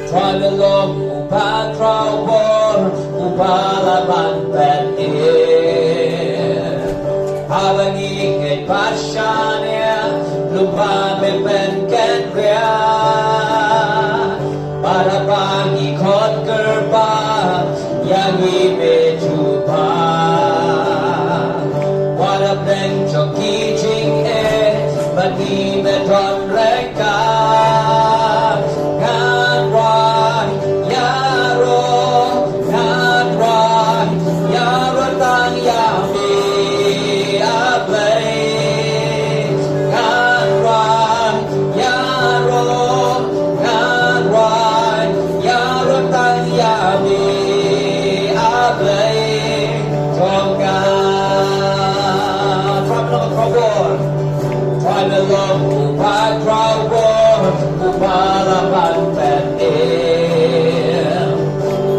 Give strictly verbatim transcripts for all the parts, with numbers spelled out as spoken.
Trai me long uba khraw bor, uba la ban pynïaid. Haba ngi ngeit bad shaniah, lyngba me pynkynriah. Bad haba ngi khot kyrpad, ïa ngi me ju pan. Wat hapdeng jong ki jingeh, bad ngi me don ryngkat. Ngan rai ïaroh, ngan rai ïaroh tang ïa me, A Blei. Ngan rai ïaroh, ngan rai ïaroh tang ïa me, A Blei jong nga. Trai me long uba khraw bor, trai me long uba khraw bor, uba la ban pynïaid.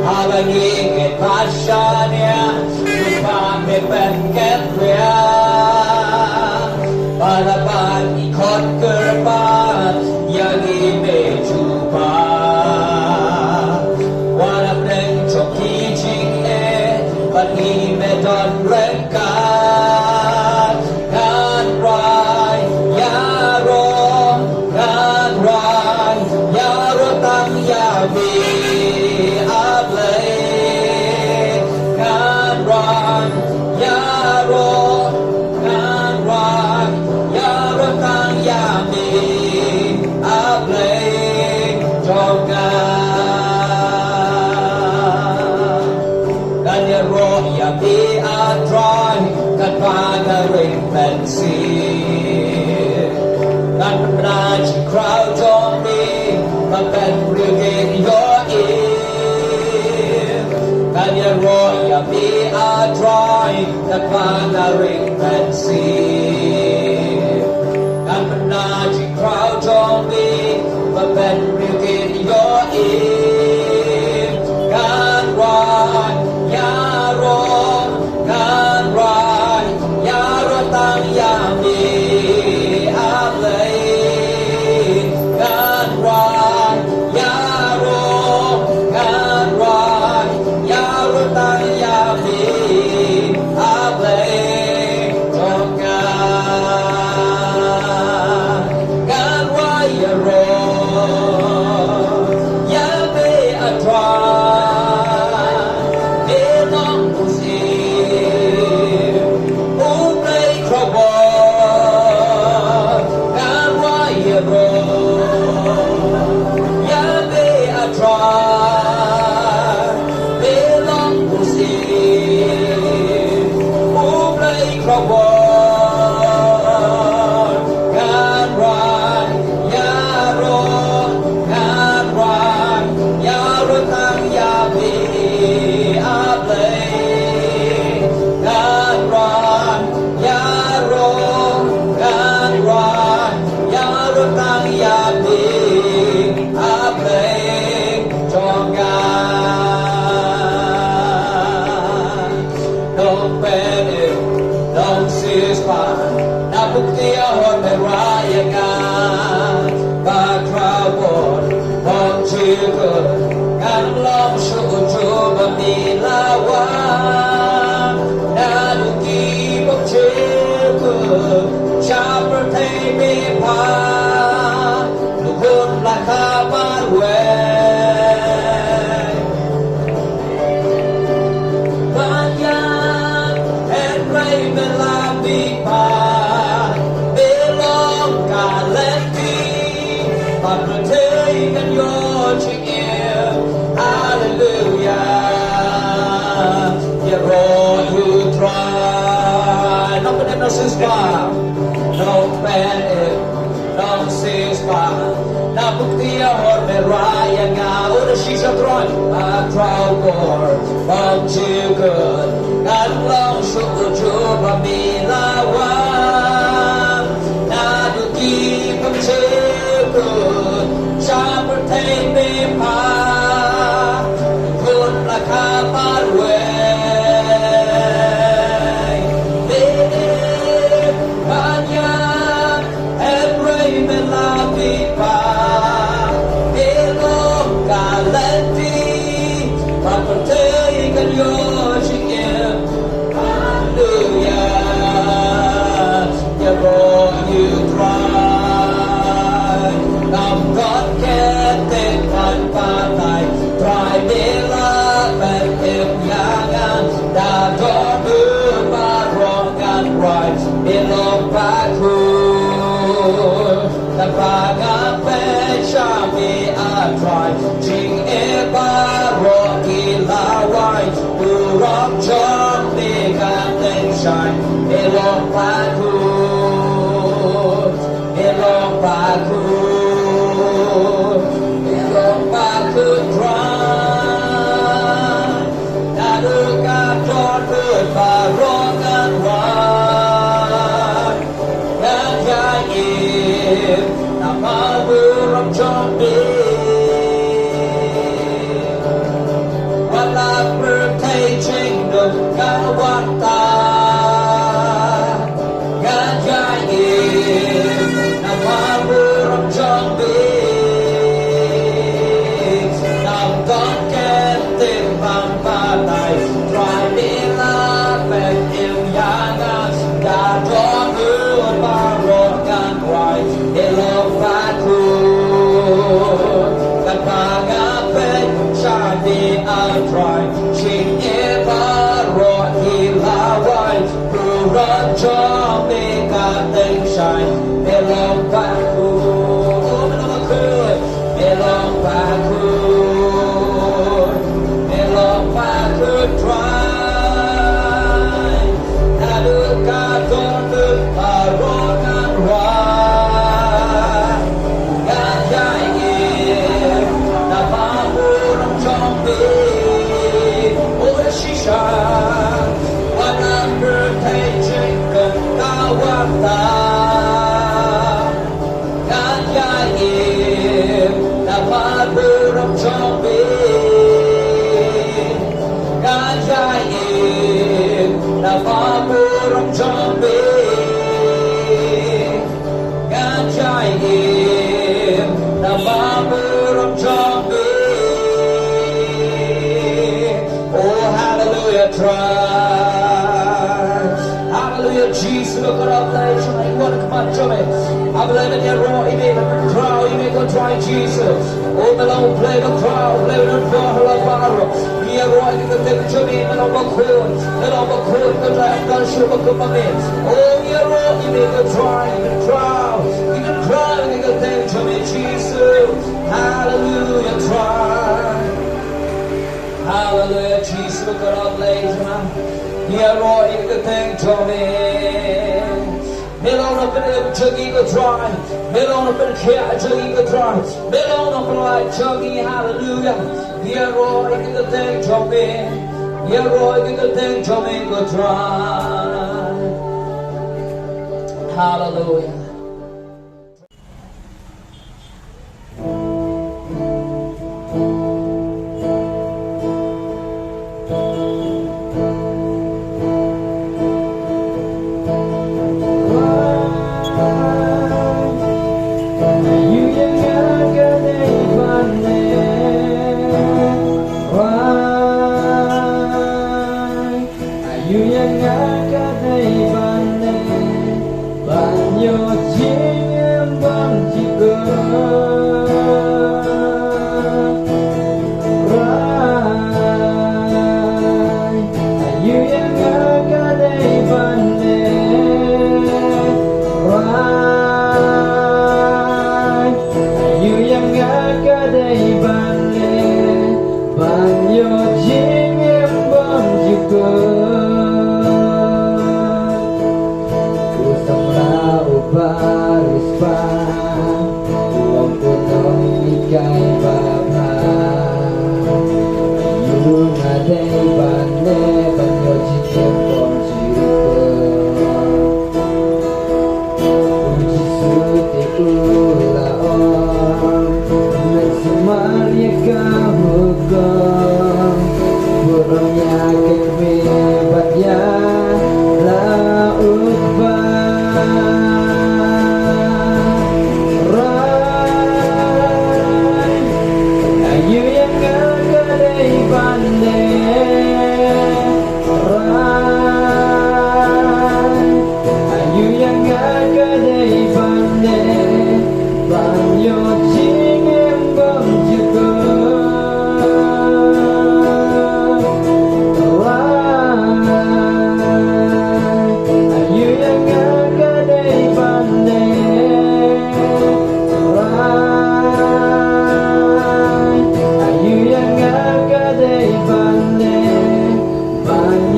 Haba ngi ngeit bad shaniah, lyngba me pynkynriah. Bad haba ngi khot kyrpad, ïa ngi me ju pan. Wat hapdeng jong ki jingeh, bad ngi me don ryngkat. Ngan rai ïaroh, ngan rai ïaroh tang ïa me, A Blei. Ngan rai ïaroh, ngan rai ïaroh tang ïa me, A Blei jong nga. Ngan ïaroh ïa me, A Trai, katba nga ring mynsiem. Ngan pynbna jingkhraw jong me, ban pynriewkit ïoh im. Ngan ïaroh ïa me, A Trai, katba nga ring mynsiem. Ngan pynbna jingkhraw jong me, ban pynriewkit ïoh im. Ngan rai ïaroh, ngan rai ïaroh tang ïa me, A Blei. Ngan rai ïaroh, ngan rai ïaroh tang ïa me, A Blei jong nga. Ngan rai ïaroh ïa me, A Trai, me long u Syiem, U Blei khraw bor. Ngan rai ïaroh ïa me, A Trai, me long u Syiem, U Blei khraw bor. Ngan rai ïaroh, ngan rai ïaroh tang ïa me, A Blei. Ngan rai ïaroh, ngan rai ïaroh tang ïa me, A Blei jong nga. Nongpynim, nongsiewspah, na pukti ahor me rah ïa nga. Ba khraw bor, bym jukut, ngan long shuh u juh ba me la wan. Naduh ki bym jukut, sha pyrthei me phah. Lukun la ka marwei. Ban ïa, hynrei me la bipa, me long ka lynti, ba pyrthei kan ïoh jingim. Haleluya. Ïaroh ïa u Trai. Nongpynim, nongsiewspah, nongpynim, nongsiewspah, na pukti ahor me rah ïa nga. U da shisha Trai. Ba khraw bor, bym jukut, ngan long shuh u juh ba me la wan. Naduh ki bym jukut, sha pyrthei me phah. Lukun la ka marwei. Me, ban ïa, hynrei me la bipa, me long ka Kaba nga peit sha me, A Trai, jingeh baroh ki la wai, burom jong me ka teng shai. Me long bakhuid, me long bakhuid, me long bakhuid, Trai. Naduh ka dawn lut baroh ngan wai. Ngan ïai im namar burom jong me. Wat la pyrthei jingdum ka wan tang, ngan ïai im namar burom jong me. Ngam don kyntien ban batai, Trai me la peit im ïa nga. Ka dawn lut baroh ngan wai, me long bakhuid. Katba nga peit sha me, A Trai, jingeh baroh ki la wai, burom jong me ka teng shai. Me long bakhuid, me long bakhuid, me long bakhuid, me long bakhuid, Trai. Naduh ka dawn lut baroh ngan wai. Ngan ïai im namar burom jong me. Oh shisha, wat la pyrthei jingdum ka wan tang, ngan ïai im namar burom jong me. Ngan ïai im namar burom jong me. Ngan ïai im namar burom jong me. Oh, hallelujah, Trai. Hallelujah, Jisu, ko Kynrad Blei jong nga, ïa ka khmat jong me. A Blei, ngi ïaroh ïa me, ngi khraw ïa me, ko Trai Jisu. Oh, me long U Blei bakhraw, U Blei uba don bor ha la baroh. Ngi ïaroh ïa ka kyrteng jong me, me long bakhuid, me long bakhuid, ko Trai, ym don shuh ba kum ma me. Oh, ngi ïaroh ïa me, ko Trai, ngi khraw, ngi khraw ïa ka kyrteng jong me, Jisu. Hallelujah, Trai. Hallelujah, Jisu, ko Kynrad Blei jong nga. Ngi ïaroh ïa ka kyrteng jong me. Me long u nongpynim jong ngi, ko Trai. Me long u nongpynkhiah jong ngi, ko Trai. Me long u nongpynlait jong ngi, hallelujah. Ngi ïaroh ïa ka kyrteng jong me. Ngi ïaroh ïa ka kyrteng jong me, ko Trai. Hallelujah. Aiu ïa nga ka dei ban leh, ban ïoh jingim bymjukut. Trai, aiu ïa nga ka dei ban leh. Trai, aiu ïa nga ka dei ban leh, ban ïoh jingim bymjukut. U samla uba riewspah, u ong u nonghikai babha. Aiu nga dei ban leh, ban ïoh jingim bymjukut. U Jisu te u la ong, men sumar ïa ka hukum, burom ïa ka khmih,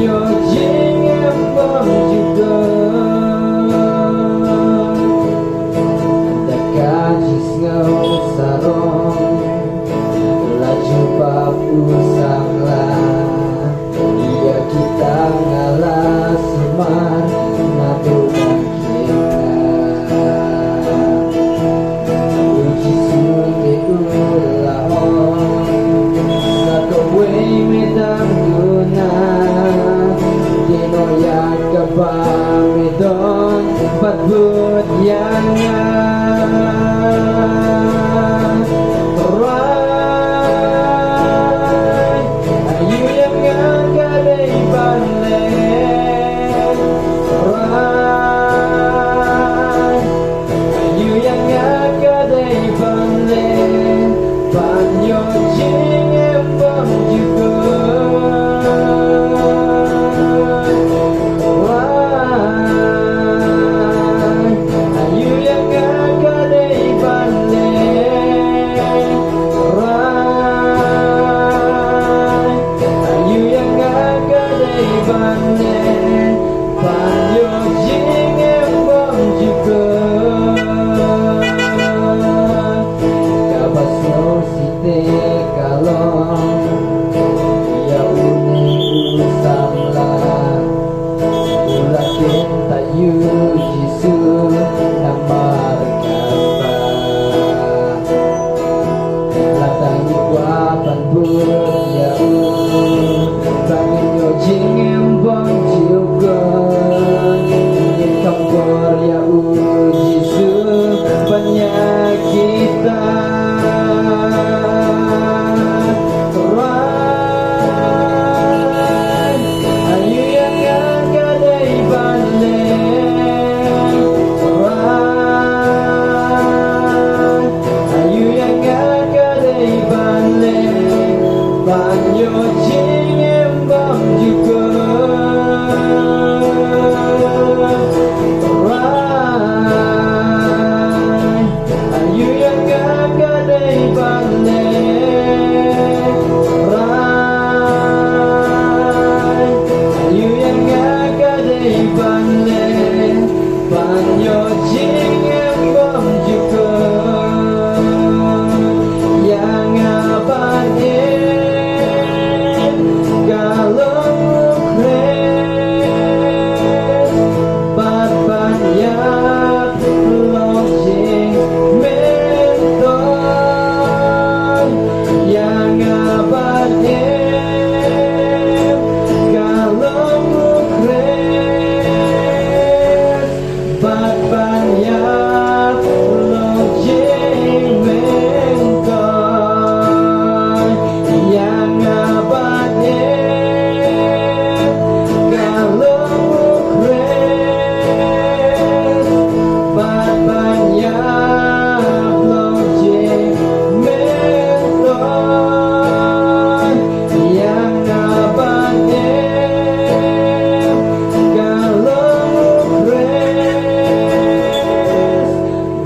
Ïoh jingim bymjukut da ka jingsngew sarong, la jubab u samla ïa kita, nga la sumar naduh mynta. U Jisu te u la ong, sa kawei me dang duna, te noh ïa kaba me don bad bud ïa nga. Trai, aiu ïa nga ka dei ban leh. Trai, aiu ïa nga ka dei ban leh, ban ïoh jingim bymjukut. Trai, aiu ïa nga ka dei ban leh. Trai, aiu ïa nga ka dei ban leh, ban ïoh jingim bymjukut. Kaba sngewsih te ka long ïa une u samla, u la kyntait ïa u Jisu namar kata. Lada ngi kwah ban bud ïa u, ba ngin ïoh jingim bymjukut, ngin kham bor ïa u Jisu ban ïa kita. Trai, aiu ïa nga ka dei ban leh. Trai, aiu ïa nga ka dei ban leh, ban ïoh jingim bymjukut. Trai, aiu ïa nga ka dei ban leh. Trai, aiu ïa nga ka dei ban leh, ban ïoh jingim bymjukut. Ïa nga ban im ka long u Khrist, bad ban ïap long jingmyntoi. Ïa nga ban im ka long u Khrist, bad ban ïap long jingmyntoi. Ïa nga ban im ka long u Khrist, bad ban ïap long jingmyntoi. Ïa nga ban im ka long u Khrist,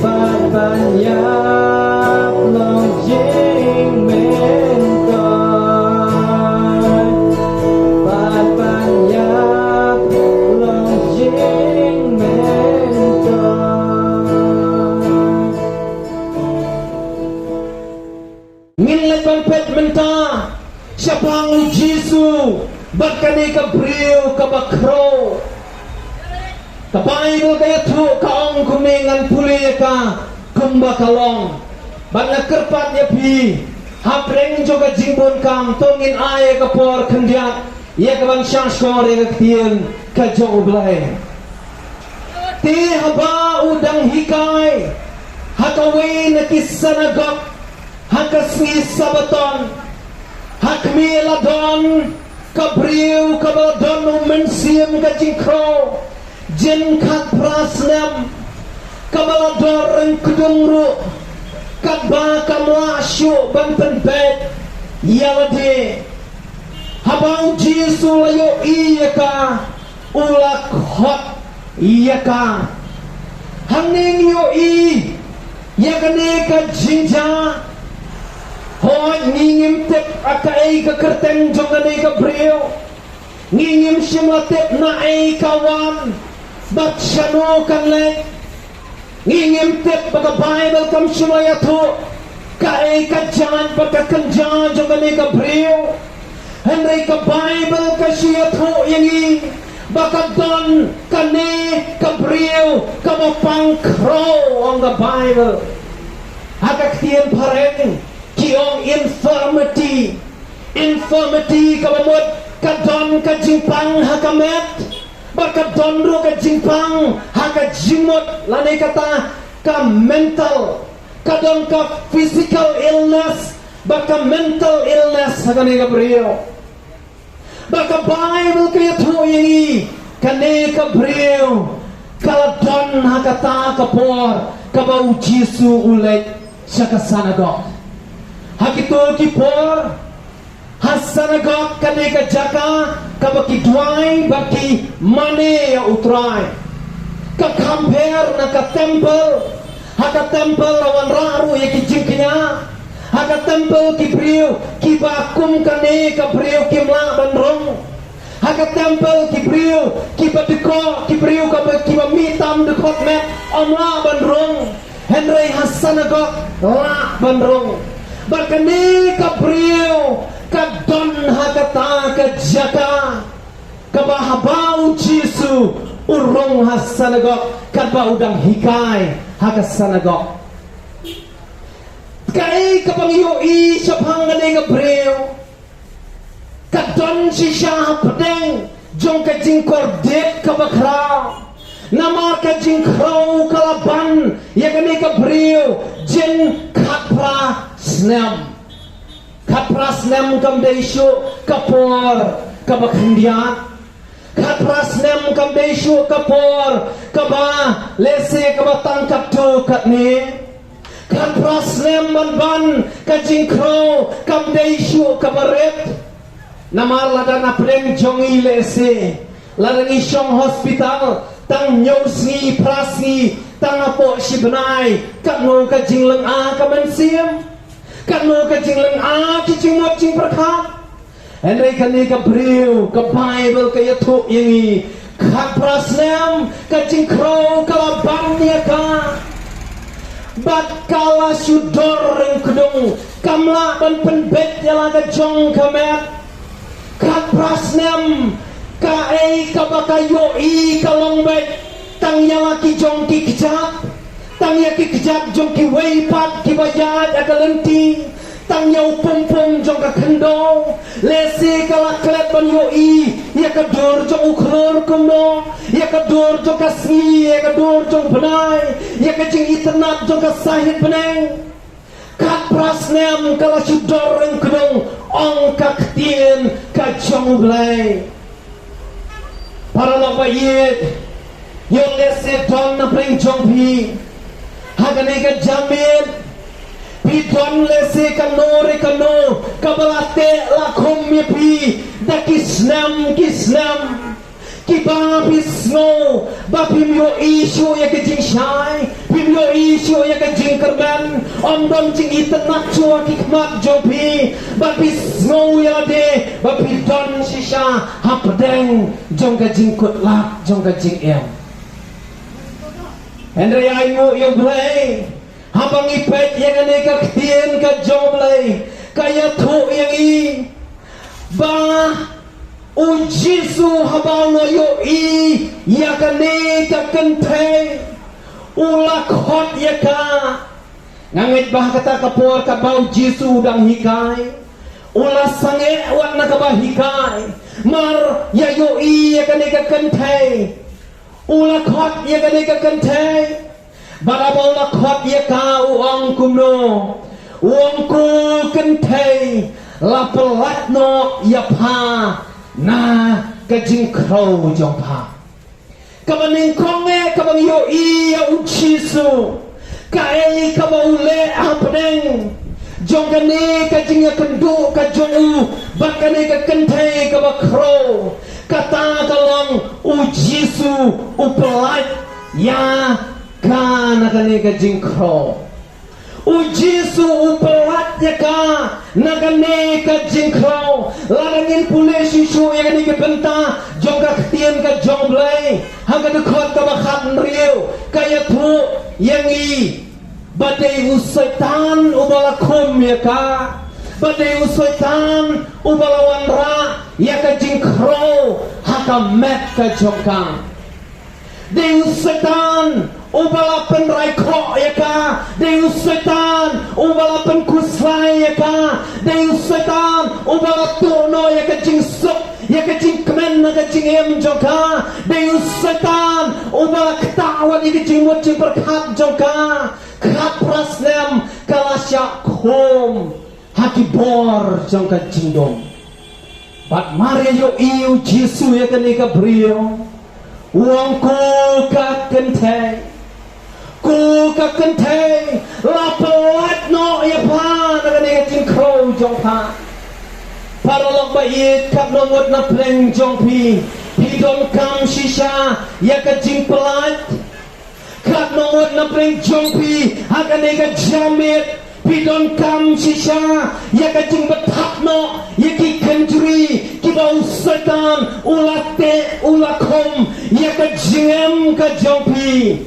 bad ban ïap long jingmyntoi. Bad ban ïap long jingmyntoi. Ngin leit ban peit mynta shaphang u Jisu bad kane ka briew kaba khraw. Ka Baibl ka ïathuh, ka ong kumne, ngan pule ïa ka kumba ka long. Bad nga kyrpad ïa phi, hapdeng jong ka jingbun kam, to ngin ai ïa ka por khyndiat ïa ka ban shahshkor ïa ka ktien ka jong U Blei. Te haba u dang hikai ha kawei na ki synagog ha ka sngi Sabaton, ha khmih la don ka briew kaba la don u mynsiem ka jingkhraw jin khatphra snem, kaba la don ryngkdung ruh, katba kam lah shuh ban pynbeit ïa lade. Haba u Jisu u la ïohi ïa ka, u la khot ïa ka. Hangne ngi ïohi ïa kane ka jingjia. Hooid, ngi ngim tip ïa kaei ka kyrteng jong kane ka briew. Ngi ngim shym la tip naei ka wan bad shano kan leit. Ngi ngim tip ba ka Baibl kam shym la ïathuh kaei ka jait bad ka kynja jong kane ka briew. Hynrei ka Baibl ka shu ïathuh ïa ngi ba ka don kane ka briew kaba pang khraw, ong ka Baibl. Ha ka ktien phareng ki ong infirmity. Infirmity kaba mut ka don ka jingpang ha ka met, bad ka don ruh ka jingpang ha ka jingmut, lane kata ka mental. Ka don ka physical illness bad ka mental illness ha kane ka briew. Bad ka Baibl ka ïathuh ïa ngi kane ka briew ka la don ha kata ka por kaba u Jisu u leit sha ka synagog. Ha kito ki por, ha synagog ka dei ka jaka kaba ki duwai bad ki mane ïa u Trai. Ka kham pher na ka temple. Ha ka temple la wanrah ruh ïa ki jingkñia. Ha ka temple ki briew kiba kum kane ka briew kim lah ban rung. Ha ka temple ki briew kiba dkoh, ki briew kaba, kiba mih tam dkhot met, ym lah ban rung. Hynrei ha synagog lah ban rung. Bad kane ka briew ka don ha kata ka jaka kaba haba u Jisu u rung ha synagog, katba u dang hikai ha ka synagog. Kaei kaba ngi ïohi shaphang kane ka briew? Ka don shisha hapdeng jong ka jingkordit kaba khraw. Namar ka jingkhraw ka la ban ïa kane ka briew jin khatphra snem. Khatphra snem kam dei shuh ka por kaba khyndiat. Khatphra snem kam dei shuh ka por kaba lehse kaba tang katto katne. Khatphra snem ban ban ka jingkhraw kam dei shuh kaba rit. Namar lada na pdeng jong ngi lehse, lada ngi shong hospital tang hynñiew sngi, phra sngi, tang hapoh shi bnai, katno ka jinglynga ka mynsiem, katno ka jinglynga ki jingmut jingpyrkhat. Hynrei kane ka briew, ka Baibl ka ïathuh ïa ngi, khatphra snem ka jingkhraw ka la ban ïa ka. Bad ka la shu dor ryngkdung, kam lah ban pynbeit ïa la ka jong ka met. Khatphra snem, kaei kaba ka ïohi ka long beit tang ïa la ki jong ki kjat, tang ïa ki kjat jong kiwei pat kiba ïaid ha ka lynti, tang ïa u pum pum jong ka khyndew. Lehse ka la klet ban ïohi ïa ka dur jong u khlur kumno, ïa ka dur jong ka sngi, ïa ka dur jong u bnai, ïa ka jingitynnad jong ka sahit bneng. Khatphra snem ka la shu dor ryngkdung, ong ka ktien ka jong U Blei. Paralok ba ïeit, ïoh lehse don na pdeng jong phi ha kane ka janmiet, phi don lehse kano re kano kaba la teh la khum ïa phi da ki snem ki snem. Kiba phi sngew ba phim ïohi shuh ïa ka jingshai, phim ïohi shuh ïa ka jingkyrmen, ym don jingitynnad shuh ha ki khmat jong phi, ba phi sngew ïa lade ba phi don shisha hapdeng jong ka jingkut lad jong ka jingim. Hynrei ainguh ïa U Blei, haba ngi peit ïa kane ka ktien ka jong U Blei, ka ïathuh ïa ngi ba u Jisu haba u la ïohi ïa kane ka kynthei, u la khot ïa ka. Nga ngeit ba ha kata ka por katba u Jisu u dang hikai, u la sangeh wat na kaba hikai, mar ïa ïohi ïa kane ka kynthei. U la khot ïa kane ka kynthei. Bad haba u la khot ïa ka u ong kumno? U ong, ko kynthei, la pyllait noh ïa pha na ka jingkhraw jong pha. Kaba nyngkong eh kaba ngi ïohi ïa u Jisu, kaei kaba u leh hapdeng jong kane ka jingïakynduh ka jong u bad kane ka kynthei kaba khraw, kata ka long u Jisu u pyllait ïa ka na kane ka jingkhraw. U Jisu u pyllait ïa ka na kane ka jingkhraw. Lada ngin pule shuh shuh ïa kane ka bynta jong ka ktien ka jong U Blei ha ka dkhot kaba khathynriew, ka ïathuh ïa ngi ba dei u Soitan uba la khum ïa ka, ba dei u Soitan uba la wanrah ïa ka jingkhraw ha ka met ka jong ka. Dei u Soitan uba la pynrai khoh ïa ka. Dei u Soitan uba la pynkhuslai ïa ka. Dei u Soitan uba la tuh noh ïa ka jingsuk, ïa ka jingkmen ha ka jingim jong ka. Dei u Soitan uba la ktah wat ïa ka jingmut jingpyrkhat jong ka. Khatphra snem ka la shah khum ha ki bor jong ka jingdum. Bad mar ïa ïohi u Jisu ïa kane ka briew, u ong, ko ka kynthei, ko ka kynthei, la pyllait noh ïa pha na kane ka jingkhraw jong pha. Paralok ba ïeit, katno ngut na pdeng jong phi, phi donkam shisha ïa ka jingpyllait? Katno ngut na pdeng jong phi ha kane ka janmiet, phi donkam shisha ïa ka jingbthah noh ïa ki kynjri kiba u Soitan u la teh, u la khum ïa ka jingim ka jong phi?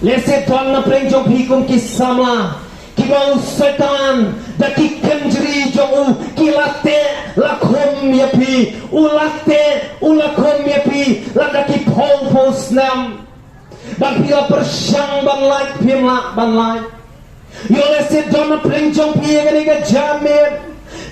Lehse don na pdeng jong phi kum ki samla kiba u Soitan da ki kynjri jong u ki la teh la khum ïa phi. U la teh, u la khum ïa phi la da ki phew phew snem. Bad phi la pyrshang ban lait, phim lah ban lait. Ïoh lehse don na pdeng jong phi ha kane ka janmiet,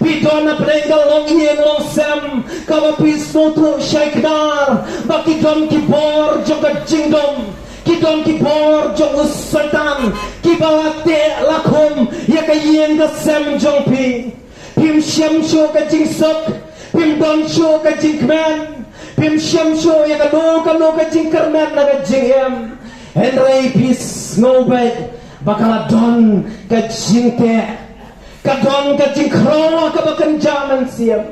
phi don na pdeng ka longïing longsem kaba phi sngewthuh shai kdar ba ki don ki bor jong ka jingdum, ki don ki bor jong u Soitan kiba la teh la khum ïa ka ïing ka sem jong phi. Phim shem shuh ka jingsuk, phim don shuh ka jingkmen, phim shem shuh ïa kano kano ka jingkyrmen na ka jingim. Hynrei phi sngew beit ba ka la don ka jingteh, ka don ka jingkhraw kaba kynja mynsiem,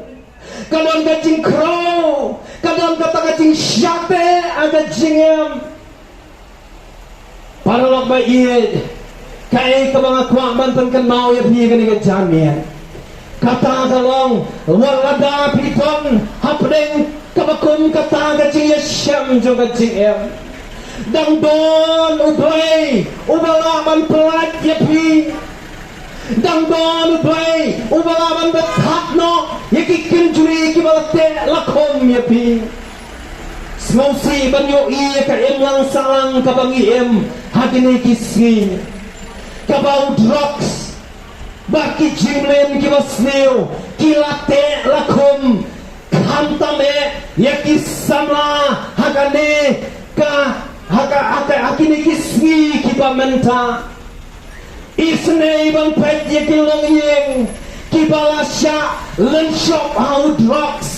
ka don ka jingkhraw, ka don kata ka jingshah teh ha ka jingim. Paralok ba ïeit, kaei kaba nga kwah ban pynkynmaw ïa phi kane ka janmiet, kata ka long, wat lada phi don hapdeng kaba kum kata ka jingïashem jong ka jingim, dang don U Blei uba lah ban pyllait ïa phi. Dang don U Blei uba lah ban bthah noh ïa ki kynjri kiba la teh la khum ïa phi. Sngewsih ban ïohi ïa ka imlang sahlang kaba ngi im ha kine ki sngi, kaba u drugs bad ki jingmlien kiba sniew ki la teh la khum khamtam eh ïa ki samla ha kane ka, ha ka, ha ka, ha kine ki sngi kiba mynta. Isynei ban peit ïa ki longïing kiba la shah lynshop ha u drugs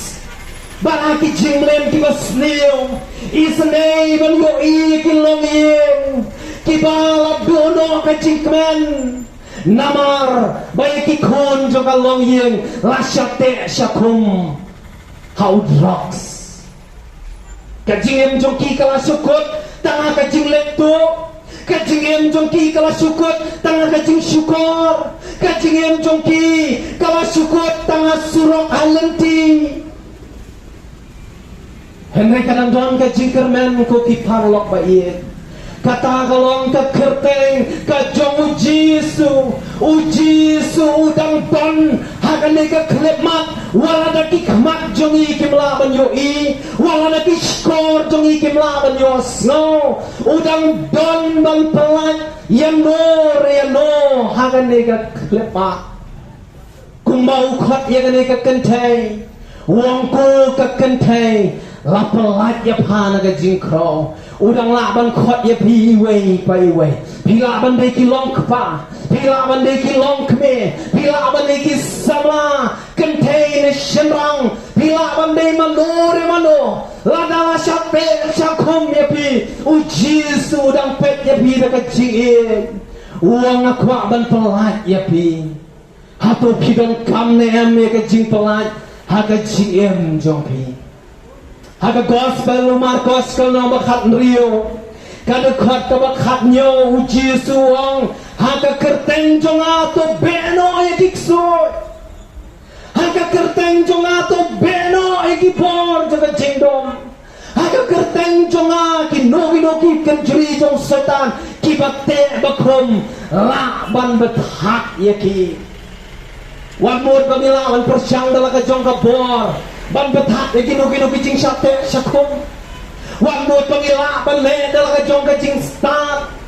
bad ha ki jingmlien kiba sniew. Isynei ban ïohi ïa ki longïing kiba la duh noh ka jingkmen namar ba ïa ki khun jong ka longïing la shah teh shah khum ha u drugs. Ka jingim jong ki ka la shu kut tang ha ka jingleh tuh. Ka jingim jong ki ka la shu kut tang ha ka jingshukor. Ka jingim jong ki ka la shu kut tang ha surok ha lynti. Hynrei ka dang don ka jingkyrmen, ko ki paralok ba ïeit. Kata ka long ka kyrteng ka jong u Jisu. U Jisu u dang don ha kane ka khyllipmat, wat la da ki khmat jong ngi kim lah ban ïohi, wat la da ki shkor jong ngi kim lah ban ïohsngew. U dang don ban pyllait ïano re ïano ha kane ka khyllipmat. Kumba u khot ïa kane ka kynthei, u ong, ko ka kynthei, la pyllait ïa pha na ka jingkhraw. U dang lah ban khot ïa phi iwei pa iwei. Phi lah ban dei ki longkpa, phi lah ban dei ki longkmie, phi lah ban dei ki samla, kynthei ne shynrang, phi lah ban dei mano re mano. Lada la shah teh shah khum ïa phi, u Jisu u dang peit ïa phi da ka jingïeit. U ong, nga kwah ban pyllait ïa phi. Hato phi donkam ne em ïa ka jingpyllait ha ka jingim jong phi? Ha ka gospel u Markos ka lynnong ba khathynriew, ka dkhot kaba khathynñiew, u Jisu u ong, Ha ka kyrteng jong nga to beh noh ïa ki ksuid. Ha ka kyrteng jong nga to beh noh ïa ki bor jong ka jingdom. Ha ka kyrteng jong nga kino kino ki kynjri jong Soitan kiba teh ba khum lah ban bthah ïa ki. Wat mut ba ngi lah ban pyrshang da la ka jong ka bor ban bthah ïa kino kino ki jingshah teh shah khum. Wat mut ba ngi lah ban leh da la ka jong ka jingstad.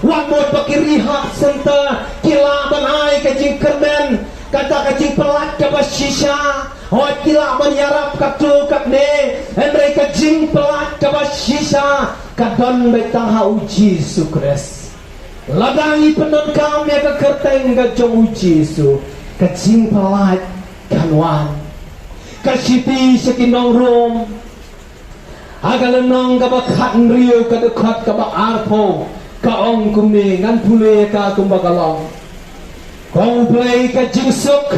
Wat mut ba ki rehab center ki lah ban ai ka jingkyrmen, kata ka jingpyllait kaba shisha. Hooid, ki lah ban ïarap katto katne, hynrei ka jingpyllait kaba shisha ka don beit tang ha U Jisu Khrist. Lada ngi pyndonkam ïa ka kyrteng ka jong U Jisu, ka jingpyllait kan wan. Ka shithi sha ki nong Rom, ha ka lynnong kaba khathynriew, ka dkhot kaba arphew, ka ong kumne, ngan pule ïa ka kumba ka long. Ko U Blei ka jingsuk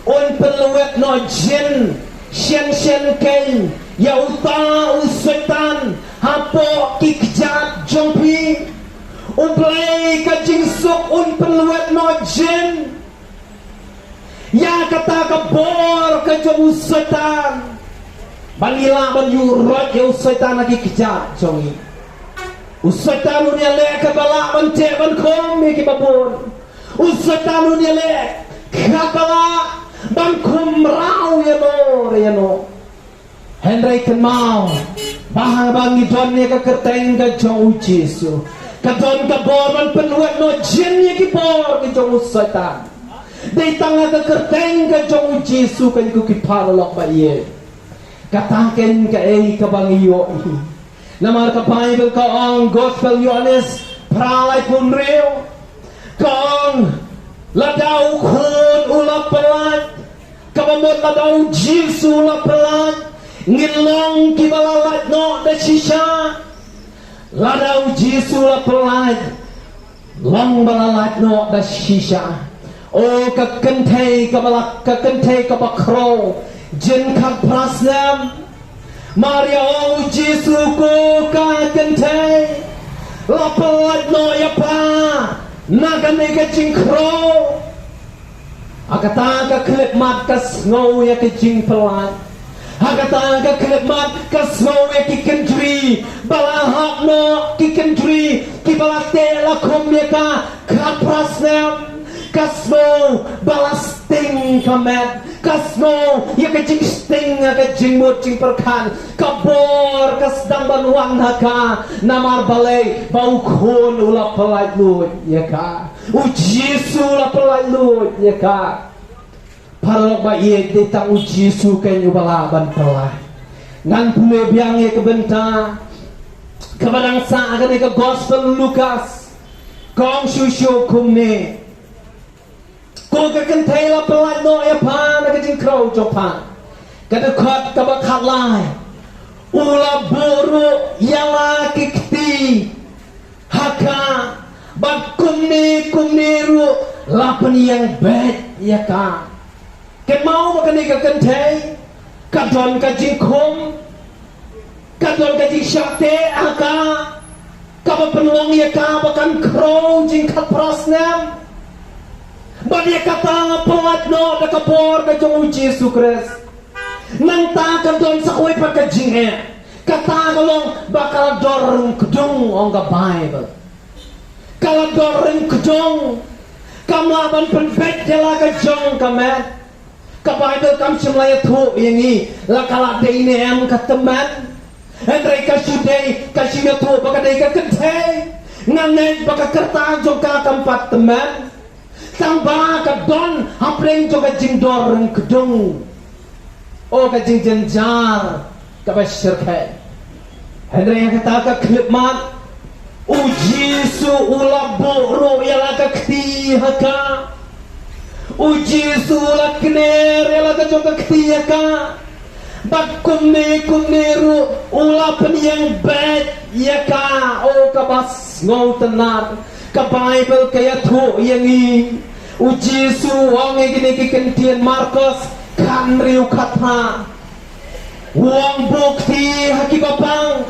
un pynlwet noh jin shen shen keiñ ïa uta u Soitan hapoh ki kjat jong phi. U Blei ka jingsuk un pynlwet noh jin ïa kata ka bor ka jong u Soitan, ba ngi lah ban ïuh roit ïa u Soitan ha ki kjat jong ngi. U Soitan un ïaleh kaba lah ban teh ban khum ïa kiba bun. U Soitan un ïaleh kaba lah ban khum mraw ïano re ïano. Hynrei kynmaw ba haba ngi don ïa ka kyrteng ka jong U Jisu, ka don ka bor ban pynwad noh jin ïa ki bor ka jong u Soitan. Dei tang ha ka kyrteng ka jong U Jisu, ko ki paralok ba ïeit. Kata keiñ kaei kaba ngi ïohi. Namar ka Baibl ka ong, Gospel Ïoannis phra laiphew hynriew, ka ong, lada u Khun u la pyllait, kaba mut lada U Jisu u la pyllait, ngin long kiba la lait noh da shisha. Lada U Jisu u la pyllait, long ba la lait noh da shisha. O ka kynthei kaba la, ka kynthei kaba khraw, jin khatphra snem. Maria ong, U Jisu, ko ka kynthei, la pyllait noh ïa pha na kane ka jingkhraw. Ha kata ka khyllipmat ka sngew ïa ka jingpyllait. Ha kata ka khyllipmat ka sngew ïa ki kynjri ba la hap noh, ki kynjri kiba la teh la khum ïa ka khatphra snem. Ka sngew ba la sting ka met. Ka sngew ïa ka jingsting, ïa ka jingmut jingpyrkhat. Ka bor ka sdang ban wan ha ka, namar balei? Ba U Khun u la pyllait lut ïa ka. U Jisu u la pyllait lut ïa ka. Paralok ba ïeit, dei tang U Jisu keiñ uba lah ban pyllait. Ngan pule biang ïa ka bynta kaba dang sah ha kane ka Gospel Lukas. Ka ong shuh shuh kumne. Ko ka kynthei, la pyllait noh ïa pha na ka jingkhraw jong pha. Ka dkhot kaba khatlai. U la buh ruh ïa la ki kti ha ka, bad kumne kumne ruh la pynïeng beit ïa ka. Kynmaw ba kane ka kynthei ka don ka jingkhum, ka don ka jingshah teh ha ka, kaba pynlong ïa ka ba kan khraw jingkhatphra snem. Bad ïa kata la pyllait noh da ka bor ka jong U Jisu Khrist. Nangta ka don sa kawei pat ka jingeh. Kata ka long ba ka la dor ryngkdung, ong ka Baibl. Ka la dor ryngkdung. Kam lah ban pynbeit ïa la ka jong ka met. Ka Baibl kam shym la ïathuh ïa ngi la ka la dei ne em ka tymmen. Hynrei ka shu dei, ka shu ïathuh ba ka dei ka kynthei. Nga ngeit ba ka kyrteng jong ka kam pat tymmen. Tang ba ka don hapdeng jong ka jingdor ryngkdung. O ka jingjynjar kaba shyrkhei. Hynrei ha kata ka khyllipmat, U Jisu u la buh ruh ïa la ka kti ha ka. U Jisu u la kner ïa la ka jong ka kti ha ka. Bad kumne kumne ruh u la pynïeng beit ïa ka. O kaba sngewtynnad. Ka Baibl ka ïathuh ïa ngi. U Jisu u ong ïa kine ki ktien, Markos khathynriew khatphra. U ong, buh kti ha kiba pang.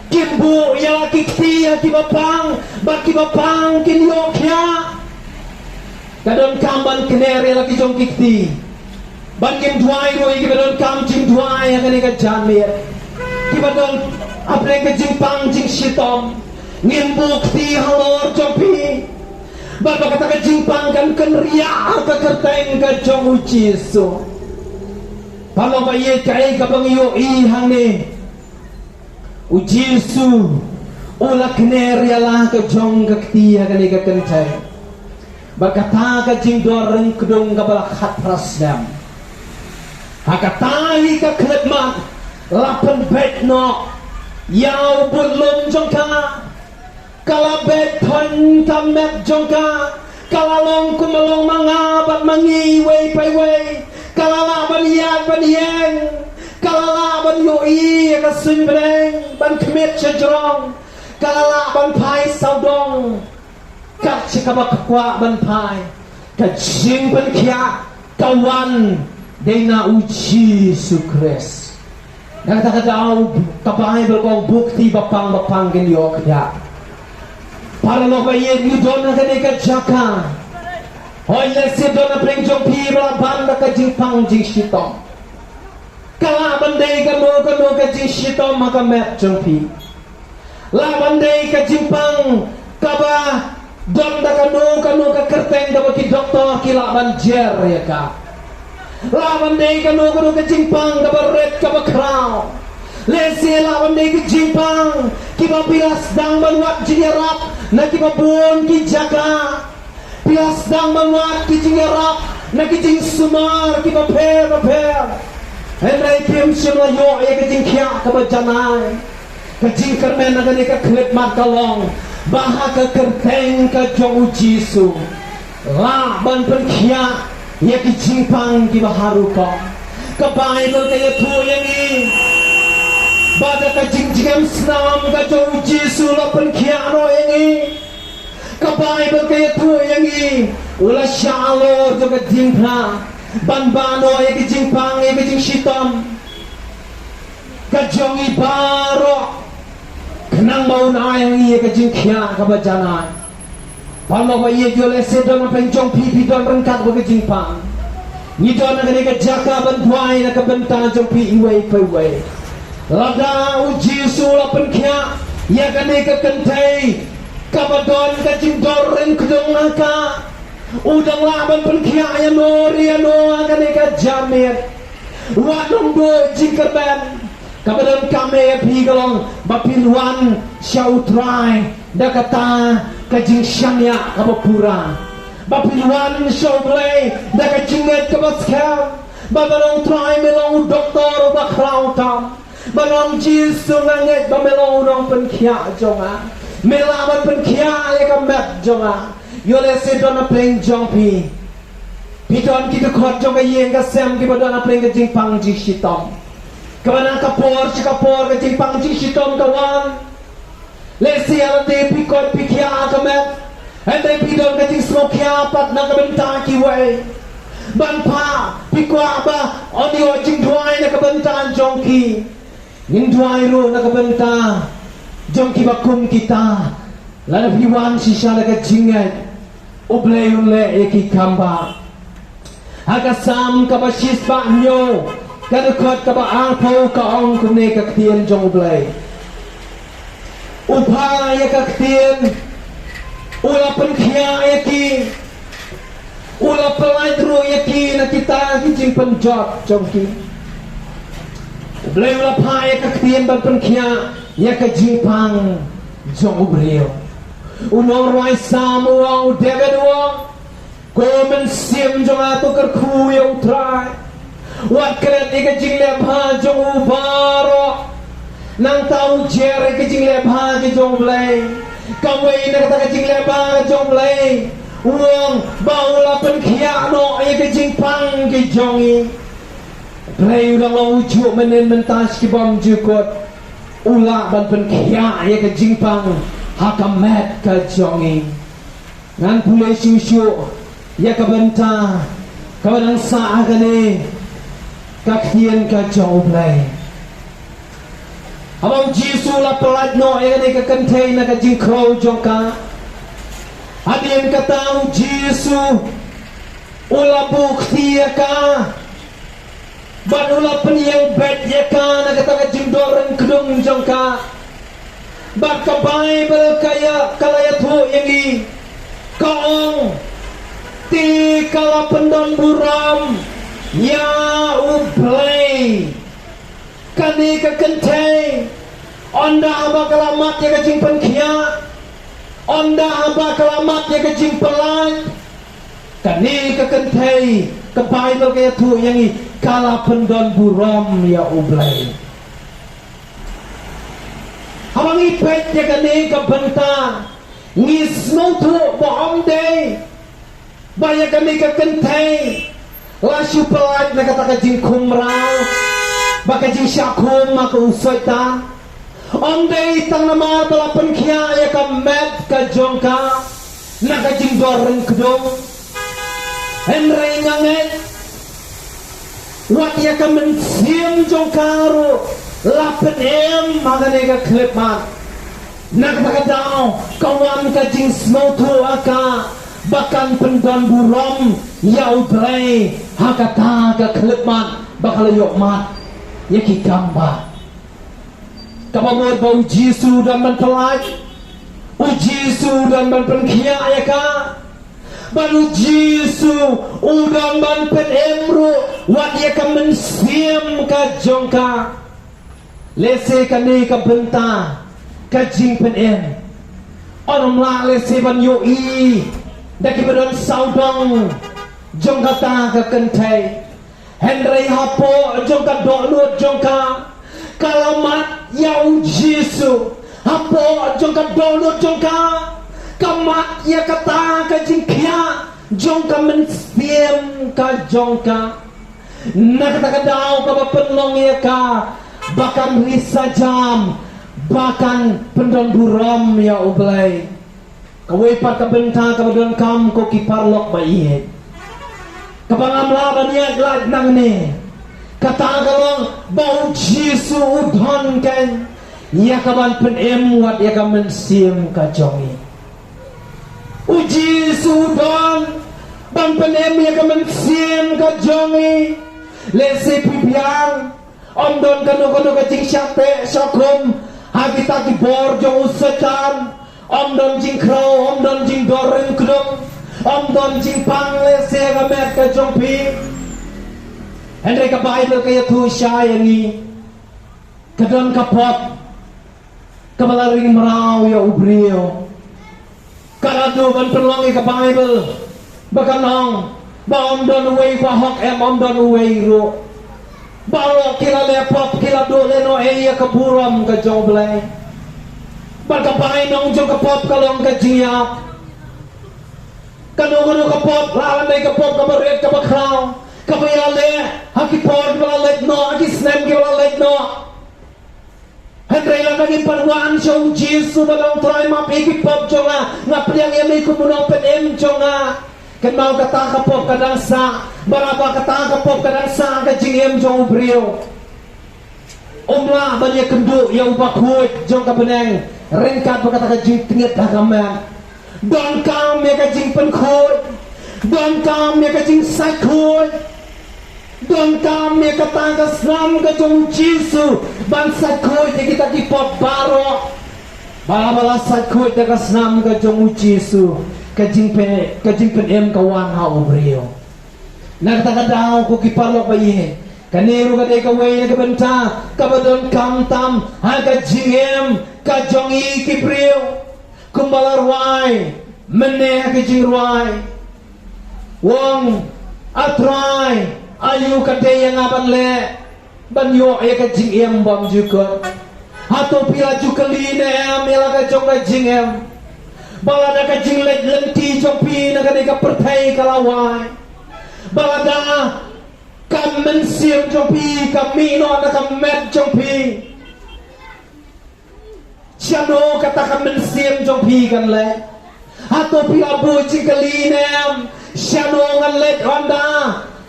Kin buh ïa la ki kti ha kiba pang, bad kiba pang kin ïoh khiah. Ka donkam ban kner ïa la ki jong ki kti. Ban ngin duwai ruh ïa kiba donkam jingduwai ha kane ka janmiet. Kiba don hapdeng ka jingpang jingshitom. Ngin buh kti halor jong phi. Bad ba kata ka jingpang kan kynriah ha ka kyrteng ka jong u Jisu. Paralok ba ïeit, kaei kaba ngi ïohi hangne. U Jisu u la kner ïa la ka jong ka kti ha kane ka kynthei. Bad kata ka jingdor ryngkdung kaba la khatphra snem. Ha kata hi ka khyllipmat la pynbeit noh ïa u budlum jong ka. Ka la beit thon ka met jong ka. Ka la long kum ba long ma nga bad ma ngi iwei pa iwei. Ka la lah ban ïaid ban ïeng. Ka la lah ban ïohi ïa ka suiñ bneng ban khmih sha jrong. Ka la lah ban phai sawdong. Kat shaba ka kwah ban phai. Ka jingpynkhiah ka wan dei na u Jisu Khrist. Na kata ka daw ka Baibl ka ong buh kti bapang bapang kin ïoh khiah. Paralok ba ïeit, ngi don ha kane ka jaka. Hooid, lehse don hapdeng jong phi ba la ban da ka jingpang jingshitom. Ka lah ban dei kano kano ka jingshitom ha ka met jong phi. Lah ban dei ka jingpang kaba don da kano kano ka kyrteng kaba ki doktor ki lah ban jer ïa ka. Lah ban dei kano kano ka jingpang kaba rit kaba khraw. Lehse lah ban dei ka jingpang kiba phi la sdang ban wad jingïarap na kiba bun ki jaka. Phi la sdang ban wad ki jingïarap na ki jingsumar kiba pher bapher. Hynrei phim shym la ïoh ïa ka jingkhiah kaba janai. Ka jingkyrmen na kane ka khyllipmat ka long ba ha ka kyrteng ka jong u Jisu lah ban pynkhiah ïa ki jingpang kiba harum. Ka Baibl ka ïathuh ïa ngi ba da ka jingjngem snam ka jong u Jisu la pynkhiah noh ïa ngi. Ka Baibl ka ïathuh ïa ngi u la shah halor jong ka diengphna ban bah noh ïa ki jingpang ïa ki jingshitom ka jong ngi baroh. Khnang ba un ai ïa ngi ïa ka jingkhiah kaba janai. Paralok ba ïeit, ïoh lehse don hapdeng jong phi phi don ryngkat bad ka jingpang. Ngi don ha kane ka jaka ban duwai na ka bynta jong phi iwei pa iwei. Lada u Jisu la pynkhiah ïa kane ka kynthei kaba don ka jingdor ryngkdung ha ka, u dang lah ban pynkhiah ïano re ïano ha kane ka janmiet. Wat ong duh jingkyrmen. Kaba donkam ïa phi ka long ba phin wan sha u Trai da kata ka jingshaniah kaba pura. Ba phin wan sha u Blei da ka jingngeit kaba skhem. Ba ban ong Trai me long u doktor uba khraw tam. Ban ong Jisu nga ngeit ba me long u nongpynkhiah jong nga. Me lah ban pynkhiah ïa ka met jong nga. Ïoh lehse don hapdeng jong phi. Phi don ki dkhot jong ka ïing ka sem kiba don hapdeng ka jingpang jingshitom. Kaba na ka por sha ka por ka jingpang jingshitom ka wan. Lehse ïa lade phi koit phi khiah ka met. Hynrei phi don ka jingsngewkhia pat na ka bynta kiwei. Ban phah phi kwah ba yn ïoh jingduwai na ka bynta jong ki. Ngin duwai ruh na ka bynta jong kiba kum kita. Lada phi wan shisha da ka jingngeit, u Blei un leh ïa ki kam ba. Ha ka Salm kaba shispah hynñiew, ka dkhot kaba arphew ka ong kumne ka ktien jong u Blei. U phah ïa ka ktien, u la pynkhiah ïa ki, u la pyllait ruh ïa ki na kita ki jingpynjot jong ki. U Blei u la phah ïa ka ktien ban pynkhiah ïa ka jingpang jong u briew. U nongrwai Salm u ong, u David u ong, ko mynsiem jong nga to kyrkhu ïa u Trai. Wat klet ïa ka jingleh bha jong u baroh. Nangta u jer ïa ka jingleh bha ka jong u Blei. Kawei na kata ka jingleh bha ka jong u Blei, u ong ba u la pynkhiah noh ïa ka jingpang ka jong ngi. Blei u dang long u juh mynnin mynta sha ki bymjukut. U lah ban pynkhiah ïa ka jingpang ha ka met ka jong ngi. Ngan pule shuh shuh ïa ka bynta kaba dang sah ha kane ka ktien ka jong u Blei. Haba u Jisu u la pyllait noh ïa kane ka kynthei na ka jingkhraw jong ka, hadien kata u Jisu U la buh kti ïa ka, bad u la pynïeng beit ïa ka na kata ka jingdor ryngkdung jong ka. Bad ka Baibl ka ïa, ka la ïathuh ïa ngi, ka ong, te ka la pyndon burom ïa U Blei. Kane ka kynthei, ynda haba ka la mad ïa ka jingpynkhiah, ynda haba ka la mad ïa ka jingpyllait, kane ka kynthei, ka Baibl ka ïathuh ïa ngi, ka la pyndon burom ïa U Blei. Haba ngi peit ïa kane ka bynta, ngi sngewthuh ba ym dei ba ïa kane ka kynthei la shu pyllait na kata ka jingkhumraw, ba ka jingshah khum ha ka u Soitan. Ym dei tang namar ba la pynkhiah ïa ka met ka jong ka na ka jingdor ryngkdung. Hynrei nga ngeit, wat ïa ka mynsiem jong ka ruh la pynim ha kane ka khyllipmat. Na kata ka daw ka wan ka jingsngewthuh ha ka ba kan pyndon burom ïa U Blei ha kata ka khyllipmat ba ka la ïoh mad ïa ki kam ba. Kaba mut ba U Jisu u don ban pyllait, U Jisu u don ban pynkhiah ïa ka. Bad U Jisu u don ban pynim ruh wat ïa ka mynsiem ka jong ka. Lehse kane ka bynta ka jingpynim, yn ym lah lehse ban ïohi da kiba don sawdong jong kata ka kynthei. Hynrei hapoh jong ka dohnud jong ka, ka la mad ïa U Jisu. Hapoh jong ka dohnud jong ka, ka mad ïa kata ka jingkhiah jong ka mynsiem ka jong ka. Na kata ka daw kaba pynlong ïa ka ba kan ri sa jam, ba kan pyndon burom ïa U Blei. Kawei pat ka bynta kaba donkam, ko ki paralok ba ïeit, kaba ngam lah ban ïaid lait nangne, kata ka long ba U Jisu u don kein ïa ka ban pynim wat ïa ka mynsiem ka jong ngi. U Jisu u don ban pynim ïa ka mynsiem ka jong ngi. Lehse phi biang, ym don kano kano ka jingshah teh shah khum ha kita ki bor jong u Soitan. Ym don jingkhraw, ym don jingdor ryngkdung, ym don jingpang lehse ha ka met ka jong phi. Hynrei ka Baibl ka ïathuh shai ïa ngi, ka don ka pop kaba la ring mraw ïa u briew. Ka la duh ban pynlong ïa ka Baibl ba kan ong ba ym don uwei ba hok, em, ym don uwei ruh. Baroh ki la leh pop, ki la duh lehnohei ïa ka burom ka jong U Blei. Bad ka bainong jong ka pop ka long ka jingïap. Kano kano ka pop, lah lane ka pop kaba rit kaba khraw, kaba ïaleh ha ki por kiba la leit noh, ha ki snem kiba la leit noh. Hynrei lada ngim pat wan sha U Jisu bad ong, Trai, map ïa ki pop jong nga, nga pdiang ïa me kum u nongpynim jong nga. Kynmaw, kata ka pop ka dang sah, bad haba kata ka pop ka dang sah ha ka jingim jong u briew, um lah ban ïakynduh ïa u bakhuid jong ka bneng ryngkat bad kata ka jingtngit ha ka met. Donkam ïa ka jingpynkhuid. Donkam ïa ka jingsaidkhuid. Donkam ïa kata ka snam ka jong U Jisu ban saidkhuid ïa kita ki pop baroh. Ba la, ba la saidkhuid da ka snam ka jong U Jisu, ka jingpyn, ka jingpynim ka wan ha u briew. Na kata ka daw, ko ki paralok ba ïeit, kane ruh ka dei kawei na ka bynta kaba donkam tam ha ka jingim ka jong ngi ki briew. Kumba la rwai mynne ha ka jingrwai, u ong, A Trai, aïu ka dei ïa nga ban leh ban ïoh ïa ka jingim bymjukut? Hato phi la ju kylli ne em ïa la ka jong ka jingim? Ba lada ka jingleit lynti jong phi na kane ka pyrthei ka la wai, ba lada ka mynsiem jong phi ka mih noh na ka met jong phi, shano kata ka mynsiem jong phi kan leit? Hato phi la buh jingkylli ne em, shano ngan leit ynda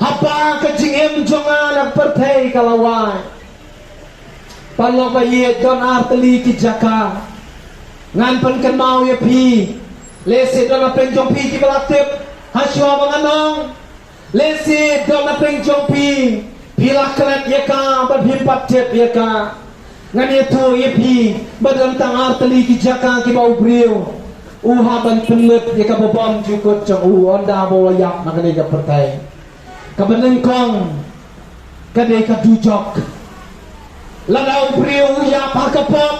haba ka jingim jong nga na pyrthei ka la wai? Paralok ba ïeit, don ar tylli ki jaka ngan pynkynmaw ïa phi. Lehse don hapdeng jong phi kiba la tip ha shuwa ba ngan ong. Lehse don na pdeng jong phi, phi la klet ïa ka bad phim pat tip ïa ka. Ngan ïathuh ïa phi ba don tang ar tylli ki jaka kiba u briew u hap ban pynlut ïa ka bamjukut jong u ynda ba u la ïap na kane ka pyrthei. Kaba nyngkong ka dei ka dujok. Lada u briew u ïap ha ka pop,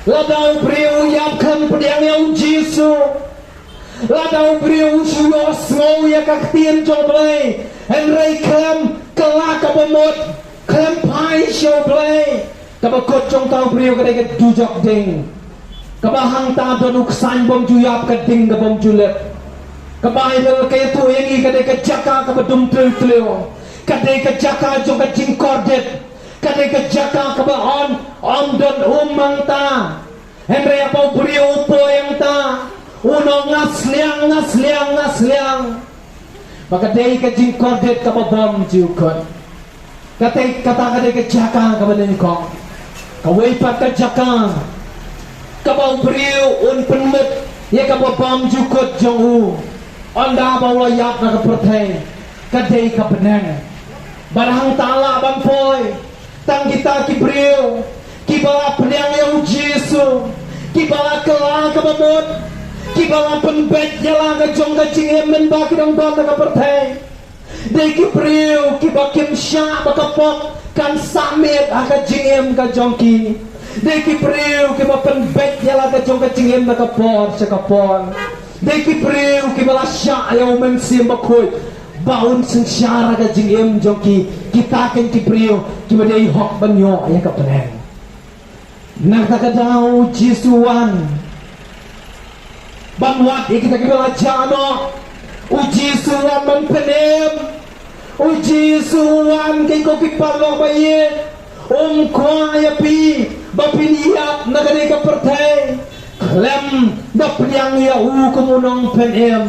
lada u briew u ïap khlem pdiang ïa u Jisu, lada u briew u shu ïohsngew ïa ka ktien jong u Blei, hynrei khlem kylla ka bamut, khlem phai sha u Blei, kaba kut jong uta u briew ka dei ka dujok ding. Kaba hangta don u ksain bym ju ïap, ka ding ka bym ju lip. Ka Baibl ka ïathuh ïa ngi ka dei ka jaka kaba dum tliw tliw. Ka dei ka jaka jong ka jingkordit. Ka dei ka jaka kaba ym, ym don um hangta. Hynrei haba u briew u poi hangta, un ong nga sliang, nga sliang, nga sliang. Ba ka dei ka jingkordit kaba bym ju kut. Kata, kata ka dei ka jaka kaba nyngkong. Kawei pat ka jaka kaba u briew un pynlut ïa ka bamjukut jong u ynda ba u la ïap na ka pyrthei, ka dei ka bneng. Bad hangta lah ban poi tang kita ki briew kiba la pdiang ïa u Jisu, kiba la kylla ka bamut, kiba la pynbeit ïa la ka jong ka jingim mynba ki dang don ha ka pyrthei. Dei ki briew kiba kim shah ba ka pop kan sah miet ha ka jingim ka jong ki. Dei ki briew kiba pynbeit ïa la ka jong ka jingim na ka por sha ka por. Dei ki briew kiba la shah ïa u Mynsiem Bakhuid ba un synshar ha ka jingim jong ki. Kita keiñ ki briew kiba dei hok ban ïoh ïa ka bneng. Na kata ka daw u Jisu u wan ban wad ïa kita kiba la jah noh. U Jisu u wan ban pynim. U Jisu u wan, keiñ ko ki paralok ba ïeit, um kwah ïa phi ba phin ïap na kane ka pyrthei khlem da pdiang ïa u kum u nongpynim.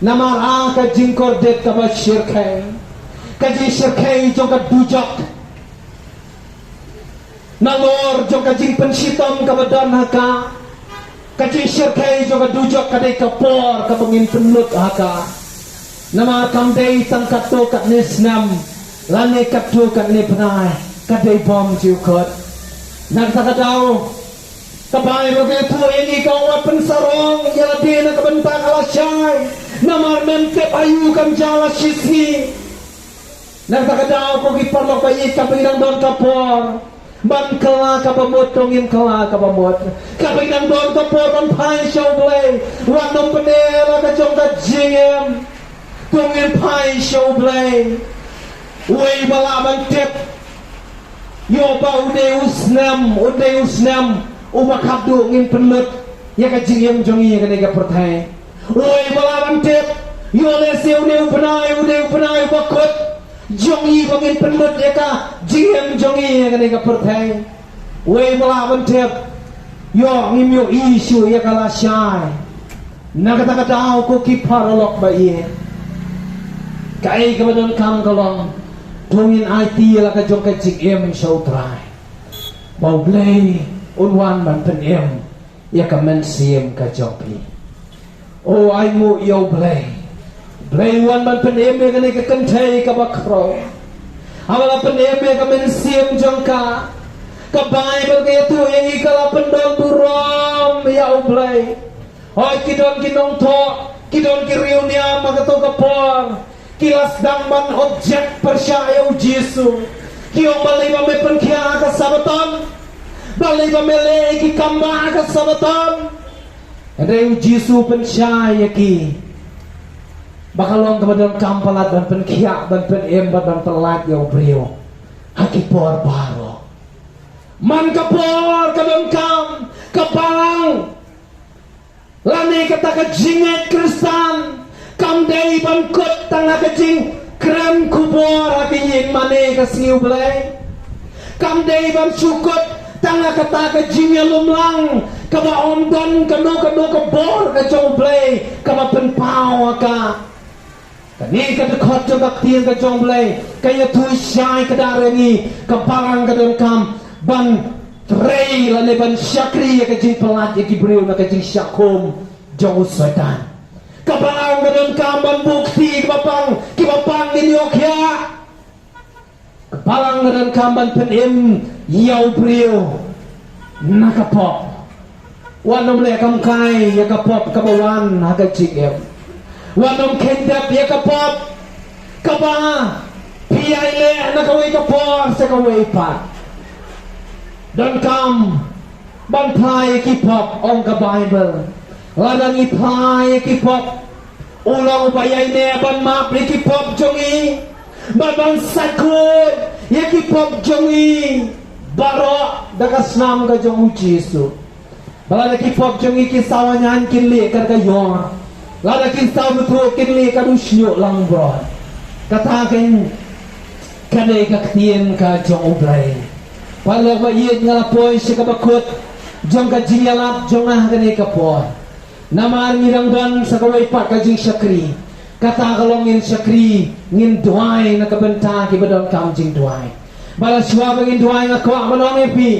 Namar a ka jingkordit kaba shyrkhei, ka jingshyrkhei jong ka dujok, nalor jong ka jingpynshitom kaba don ha ka, ka jingshyrkhei jong ka dujok ka dei ka por kaba ngin pynlut ha ka. Namar kam dei tang katto katne snem lane katto katne bnai, ka dei bymjukut. Na kata ka daw ka Baibl ka ïathuh ïa ngi, ka ong wat pynsarong ïa lade na ka bynta ka lashai, namar mem tip aïu kan jia la shisngi. Na kata ka daw ko ki paralok ba ïeit, kaba ngi dang don ka por ban kylla ka bamut, to ngin kylla ka bamut. Kaba ngi dang don ka por ban phai sha u Blei, wat nym pyneh la ka jong ka jingim, to ngin phai sha u Blei. Uwei ba lah ban tip ïoh ba u dei u snem, u dei u snem uba khatduh ngin pynlut ïa ka jingim jong ngi ha kane ka pyrthei. Uwei ba lah ban tip ïoh lehse u dei u bnai, u dei u bnai uba kut jong ngi ba ngin pynlut ïa ka jingim jong ngi ha kane ka pyrthei. Uwei ba lah ban tip ïoh ngim ïohi shuh ïa ka lashai. Na kata ka daw ko ki paralok ba ïeit, kaei kaba donkam ka long, to ngin aiti ïa la ka jong ka jingim sha u Trai, ba u Blei un wan ban pynim ïa ka mynsiem ka jong phi. O ainguh ïa u Blei. Blei u wan ban pynim ïa kane ka kynthei kaba khraw. Haba la pynim ïa ka mynsiem jong ka, ka Baibl ka ïathuh ïa ngi ka la pyndonburom ïa u Blei. Hooid, ki don ki nongthoh, ki don ki riewniam ha kato ka por ki la sdang ban object pyrshah ïa u Jisu. Ki ong, balei ba me pynkhiah ha ka Sabaton? Balei ba me leh ïa ki kam bah ha ka Sabaton? Hynrei u Jisu u pynshai ïa ki ba ka long kaba donkam palat ban pynkhiah, ban pynim bad ban pyllait ïa u briew ha ki por baroh. Man ka por ka donkam, ka balang lane kata ka jingngeit Khristan kam dei ban kut tang ha ka jingkren khubor ha ka ïing mane ka sngi U Blei. Kam dei ban shu kut tang ha kata ka jingïalumlang kaba ym don kano kano ka bor ka jong U Blei kaba pynpaw ha ka. Kane ka dkhot jong ka ktien ka jong U Blei ka ïathuh shai kdar ïa ngi, ka balang ka donkam ban trei lane ban shakri ïa ka jingpyllait ïa ki briew na ka jingshah khum jong u Soitan. Ka balang ka donkam ban buh kti kiba pang, ki Pang ngin ïoh khia. Ka Balang ka donkam ban pynim ïa u briew na ka pop. Wat nym leh kam kai ïa ka pop kaba wan ha ka jingim. Wat nym kheiñ dep ïa ka pop kaba phi ïai leh na kawei ka por sha kawei pat. Donkam ban phla ïa ki pop, ong ka Baibl. Lada ngi phla ïa ki pop, u long uba ïai neh ban map ïa ki pop jong ngi, bad ban sait khuid ïa ki pop jong ngi baroh da ka snam ka jong u Jisu. Ba lada ki pop jong ngi ki saw hynñain, kin lieh kat ka ïor, lada kin saw bthuh, kin lieh kat u shñiuh langbrot. Kata ka, ka dei ka ktien ka jong U Blei. Paralok ba ïeit, nga la poi sha kaba kut jong ka jingïalap jong nga ha kane ka por. Namar ngi dang don sa kawei pat ka jingshakri. Kata ka long ngin shakri, ngin duwai na ka bynta kiba donkam jingduwai. Bad shuwa ba ngin duwai, nga kwah ban ong ïa phi,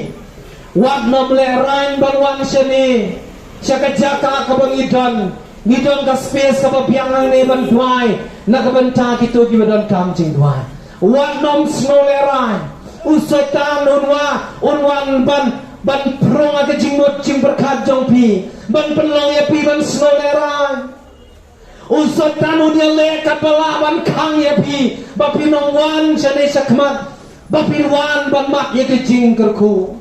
wat nym lehraiñ ban wan shane, sha ka jaka kaba ngi don. Ngi don ka space kaba biang hangne ban duwai na ka bynta kito kiba donkam jingduwai. Wat nym sngew lehraiñ. U Soitan un wan, un wan ban, ban pynrung ïa ka jingmut jingpyrkhat jong phi, ban pynlong ïa phi ban sngew lehraiñ. U Soitan un ïaleh katba lah ban khang ïa phi, ba phin ym wan shane shakhmat, ba phin wan ban mad ïa ka jingkyrkhu.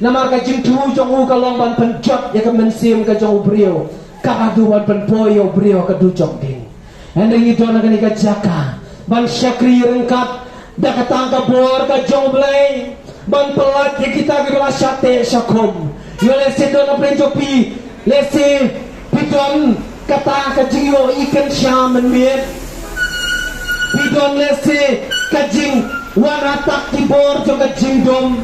Namar ka jingthmu jong u ka long ban pynjot ïa ka mynsiem ka jong u briew, ka haduh ban pynpoi ïa u briew ha ka dujok ding. Hynrei ngi don ha kane ka jaka ban shakri ryngkat da kata ka bor ka jong U Blei, ban pyllait ïa kita kiba la shah teh shah khum. Ïoh lehse don hapdeng jong phi, lehse phi don kata ka jingïohi kynsha mynmiet. Phi don lehse ka jingwan attack ki bor jong ka jingdum.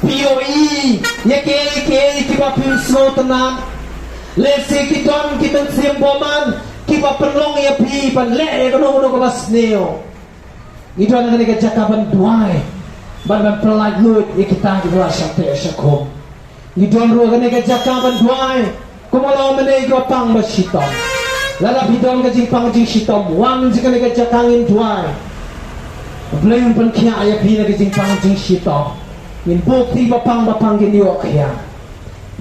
Phi ïohi ïa kiei kiei kiba phim sngewtynnat. Lehse ki don ki mynsiem bymman kiba pynlong ïa phi ban leh ïa kano kano kaba sniew. Ngi don ha kane ka jaka ban duwai, ban, ban pyllait lut ïa kita kiba la shah teh shah khum. Ngi don ruh ha kane ka jaka ban duwai, kumba la ong mynne, ïa kiba pang ba shitom. Lada phi don ka jingpang jingshitom, wan sha kane ka jaka, ngin duwai. U Blei un pynkhiah ïa phi na ka jingpang jingshitom. Ngin buh ïa kiba pang ba pang kin ïoh khia.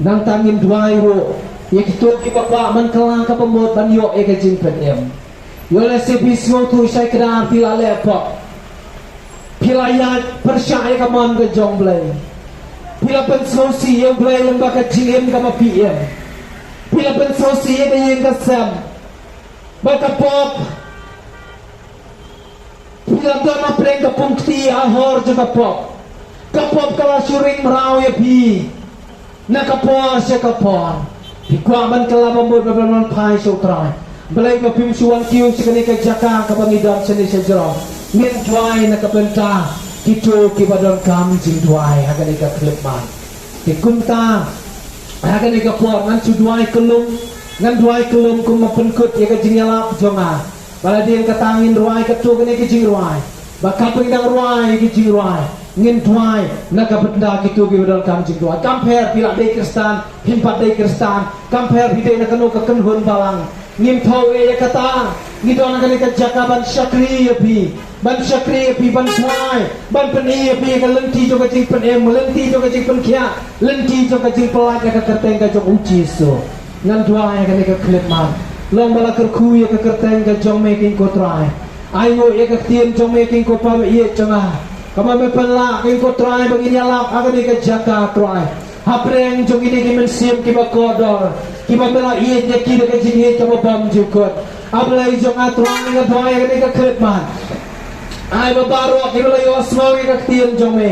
Nangta ngin duwai ruh ïa kito kiba kwah ban kylla kaba mut ban ïoh ïa ka jingpynim. Ïoh lehse phi sngewthuh shai kdar phi la leh pop. Phi la ïaid pyrshah ïa ka mon ka jong U Blei. Phi la pynsngewsih ïa U Blei lyngba ka jingim kaba phi im. Phi la pynsngewsih ïa ka ïing ka sem. Bad ka pop, phi la don hapdeng ka pung kti, halor jong ka pop. Ka pop ka la shu ring mraw ïa phi na ka por sha ka por. Phi kwah ban kylla ba mut, ban phai sha U Trai. Balei ba phim shu wan kiew sha kane ka jaka kaba ngi don shane shajrong? Ngin duwai na ka bynta kito kiba donkam jingduwai ha kane ka khyllipmat. Te kumta, ha kane ka por ngan shu duwai kyllum, ngan duwai kyllum kum ban pynkut ïa ka jingïalap jong nga. Ba la dei kata ngin rwai katto katne ka jingrwai. Ba haba ngi dang rwai ka jingrwai, ngin duwai na ka bynta kito kiba donkam jingduwai. Kam pher phi la dei Khristan, phim pat dei Khristan. Kam pher phi dei na kano ka kynhun balang. Ngim thew ei ïa kata. Ngi don ha kane ka jaka ban shakri ïa phi, ban shakri ïa phi, ban duwai, ban pyni ïa phi ïa ka lynti jong ka jingpynim, lynti jong ka jingpynkhiah, lynti jong ka jingpyllait ïa ka kyrteng ka jong U Jisu. Ngan duwai ha kane ka khyllipmat. Long ba la kyrkhu ïa ka kyrteng ka jong me, ko Trai. Ainguh ïa ka ktien jong me, ko Pa ba ïeit jong nga. Kumba me pynlah, ko Trai, ba ngin ïalap ha kane ka jaka, Trai. Hapdeng jong kine ki mynsiem kiba kordor, kiba me la ïeit ïa ki da ka jingïeit kaba bymjukut. A Blei jong nga, Trai, nga duwai ha kane ka khyllipmat. Ai ba baroh kiba la ïohsngew ïa ka ktien jong me.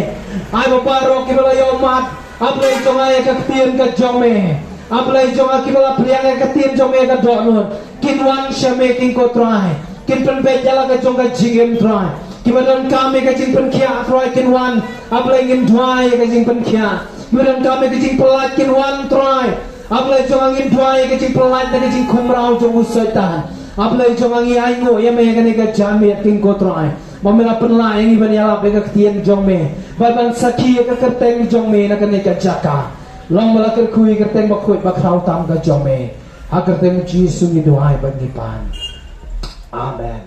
Ai ba baroh kiba la ïohmad, A Blei jong nga, ïa ka ktien ka jong me. A Blei jong nga, kiba la pdiang ïa ka ktien jong me ha ka dohnud, kin wan sha me, ko Trai. Kin pynbeit ïa la ka jong ka jingim, Trai. Kiba donkam ïa ka jingpynkhiah, Trai, kin wan. A Blei, ngin duwai ïa ka jingpynkhiah. Kiba donkam ïa ka jingpyllait, kin wan, Trai. A Blei jong nga, ngin duwai ïa ka jingpyllait na ka jingkhumraw jong u Soitan. A Blei jong nga, ngi ainguh ïa me ha kane ka janmiet, ko Trai. Ba me la pynlah ïa ngi ban ïalap ïa ka ktien jong me, bad ban sakhi ïa ka kyrteng jong me na kane ka jaka. Long ba la kyrkhu ïa ka kyrteng bakhuid bakhraw tam ka jong me. Ha ka kyrteng Jisu ngi duwai bad ngi pan. Amen.